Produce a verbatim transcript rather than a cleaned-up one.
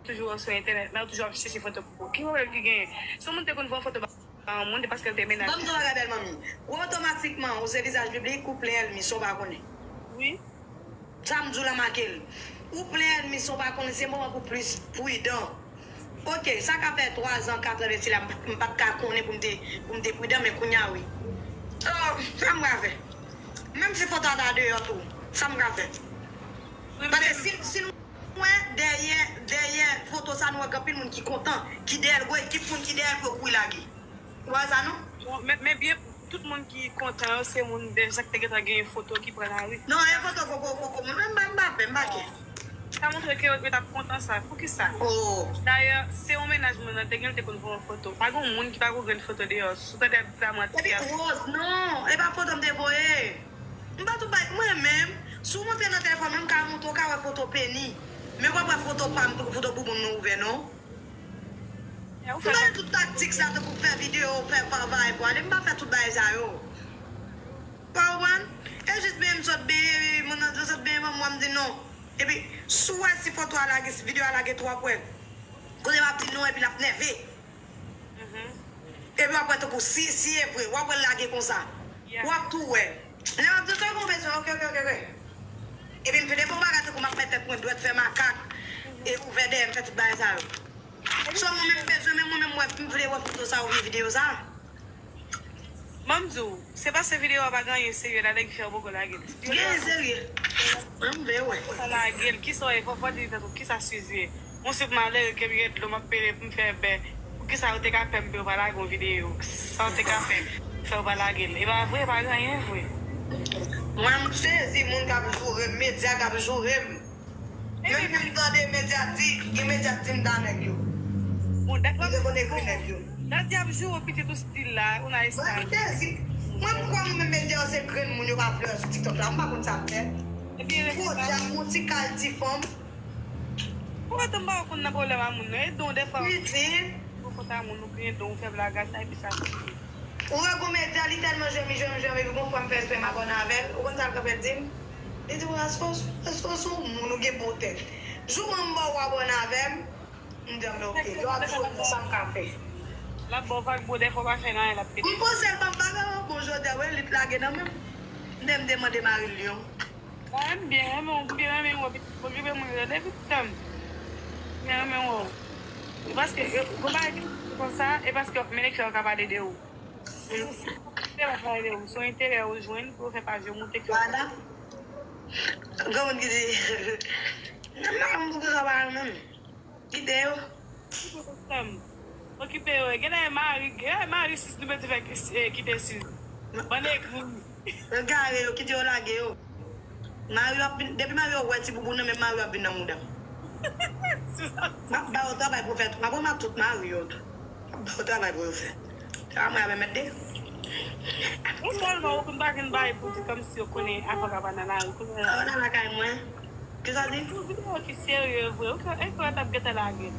toujou sou entènèt la, ou toujou ap chèche foto pou ou. Ki pwoblèm ki genyen? Si yon moun te konn voye yon foto ba yon moun, se paske l te mennaj. Ban m di w yon bagay, bèl manmi. Otomatikman, ou se vizaj piblik, ou plen ènmi san w pa konnen. Wi. Sa m di w la make l. Ou plen ènmi san w pa konnen, se moman pou plis pridan. Oke, sa ka fè twa zan, kat zan de sila, m pa t ka konnen pou m te, pou m te pridan, men kounye a wi. Oh, sa m ka fè? Menm si foto a ta deyò tou, sa m ka fè? Paske si, si nou wè dèyè, dèyè foto sa, nou wè gen anpil moun ki kontan, ki dèyè l, gwo ekip moun ki dèyè l pou yo kouri lage. Ou pa wè sa non? Bon, men, men byen, tout moun ki kontan yo, se moun deja ki te gentan genyen foto ki pran lari. Non, e foto koko, koko, moun, m pa, m pa pè, m pa kè. Sa montre ke yo t ap kontan sa. Poukisa? Oh. Dayè, se yon mennaj moun nan te gen, l te konn voye yon foto. Pa gen yon moun ki pa konn gen foto deyò. Si w tande ap di sa, manti. Epi, Rose, non, e pa foto m te voye. M pa tou bay, mwen menm, si w montre nan telefòn mwen, m ka montre w, w ka wè foto peni. Men w ap wè foto pa m, foto bouboun mwen ouvè, non. M pa fè tout taktik sa, tankou fè videyo, fè pa bagay pou ale, m pa fè tout bagay sa yo. Ou pa konprann? E jis benyen m sot benyen, moun nan di sot benyen, mwen, mwen, m di non. Epi, si w wè si foto a lage, si videyo a lage twòp, wè. Kote m ap di non, epi l ap nève. Epi w ap wè tankou si, si e vre, w ap wè l lage konsa. W ap tou wè. Lè w ap di, "Sa w bezwen?" Ok, ok, ok, ok. Epi m fè de bon bagay tankou m ap mèt tèt mwen dwèt fè makak e ouvè dèyè m fè tout bagay sa yo. So mwen menm bezwen, men mwen menm wè, m vle wè foto sa oubyen videyo sa. Ban m di w, se paske videyo a pa gen anyen serye la, nèg fè yo poko lage l. Gen serye. Mwen m vle wè. Sa lage l, kisa w ye, fò, fò di tèt ou, kisa Suzy ye? Yon sèl malere ke m gen dlo, m ap pele pou m fè bè. Poukisa yo te ka pè m pou yo pa lage yon videyo? Sa yo te ka fè, fè yo pa lage l? E pa vre, pa gen anyen vre. Mwen, m sezi moun k ap joure m, medya k ap joure m. Menm si m tande medya di, gen medya k di m ta nèg yo. Bon, dat m te konn ekri nèg yo. Dat y ap joure pitit ou stil la, ou nan espas. Mwen, m sezi. Mwen, m kwè mwen menm medya yo se grenn moun yo pa vle wè sou TikTok la. M pa konn sa m fè. Epi, gwo dyab, yon ti kal ti fanm. Pou mwen, m pa konn nan pwoblèm a moun, non. E don, dèfwa, ou konn ta moun, ou gen don, ou fè blag a sa, epi sa fini. Ou wè gon medya, li tèlman jwenn, li jwenn, jwenn, epi gon fwa m fè espè m abòne avè l. Ou konn sa l kanpe l di m? Li di m, "Rasos, Rasos, ou moun, ou gen bon tèt. Jou mwen m ba w abòne avè m," m di, "Anben, oke." Lè w ap jwenn sa m ka fè. L ap ba w vag, bon, dèfwa w pa fè anyen, l ap pete. M poze l ban m bagay, bon, jodi a, wè, li t lage nan men m. M te, m te mande mari l yon. Mwen, m byen renmen w, m byen renmen w, pitit. Okipe mwen, tande, pitit sè m. M byen renmen w. E paske, e, gon bagay ki konsa, e paske w ap mennen kè yo ka pale de ou. Se pa pale de ou, se yon enterè ou jwenn pou yo fè paj yo moute kè yo. Vwala. Gen moun ki di, "Nan, nan, m pou sa pa menm." Kite yo. Okipe yo. Genlè mari, genlè mari Sis nou mete fè ki-, eh, kite Sis. Bann egri. Egare yo, kite yo lage yo. Mari yo ap vin, depi mari yo wè ti bouboun nan, men mari yo ap vin nan mouda m. M ap ba yo travay pou fè tou. M ap remak tout mari yo tou. M ap ba yo travay pou yo fè. Se pa mwen ap mèt de. Ou sèlman ou konn pa vin bay pou di kòmsi yo konnen avan papa nan lari. Konnen. Avan nan lakay mwen. Kisa w di? Yon videyo ki serye vre. Ou ka, e kwè t ap gentan lage.